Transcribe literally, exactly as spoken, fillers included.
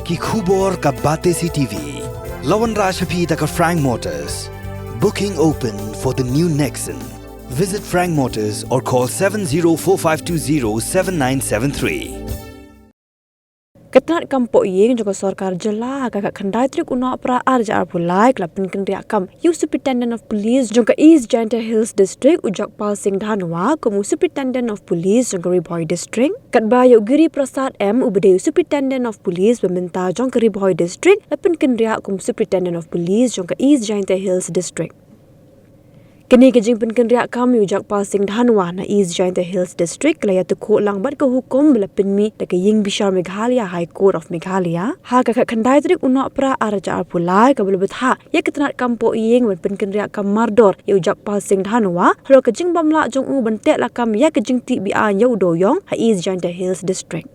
Ki khubor ka Batesi TV la wanrah sha phi da ka Frank Motors. Booking open for the new Nexon. Visit Frank Motors or call seven zero four five two zero seven nine seven three. Ka tnat kam poh ïing jong ka sorkar jylla ha ka khatkhyndai tarik u Nohprah arhajar arphew lai ka la pynkynriah kam ïa u Superintendent of Police jong ka East Jaintia Hills District, u Jagpal Singh Dhanwa, kum u Superintendent of Police jong ka Ri Bhoi District. Katba ïa u Giri Prasad M, uba dei u Superintendent of Police ba mynta jong ka Ri Bhoi District, la pynkynriah kum Superintendent of Police jong ka East Jaintia Hills District. Kane ka jingpynkynriah kam ïa u Jagpal Singh Dhanwa na East Jaintia Hills District ka la ïatakhuh lang bad ka hukum ba la pynmih da ka Ïing Bishar Meghalaya, High Court of Meghalaya, ha ka khatkhyndai tarik u Nohprah arhajar arphew lai, kaba la bthah ïa ka tnat kam poh ïing ban pynkynriah kam mardor ïa u Jagpal Singh Dhanwa halor ka jingbym lah jong u ban teh lakam ïa ka jingtih beaiñ ïa u dewïong ha East Jaintia Hills District.